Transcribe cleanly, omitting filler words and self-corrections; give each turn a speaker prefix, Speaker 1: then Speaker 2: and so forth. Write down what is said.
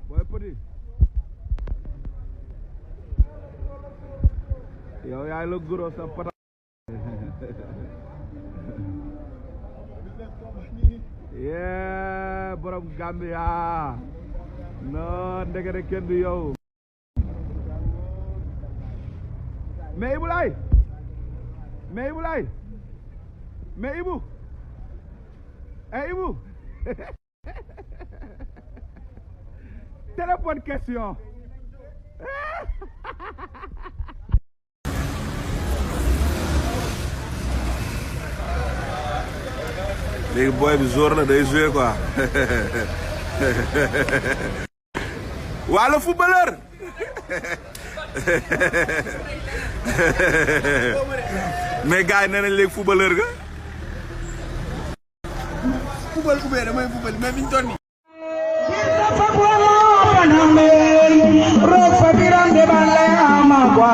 Speaker 1: Boy Petit yow yaay la guro sa pata yeah borom Gambia no ndekete kenn du yow mais Ibou Laye mais Ibou Laye mais Ibou eh Ibou très bonne question léegi boy bi jour la day jouer quoi waa le footballeur mais gars yi nee nañ léegi footballeur ga football ku bee damay football mais biñ toll nii
Speaker 2: Rofa birande bale ama kwa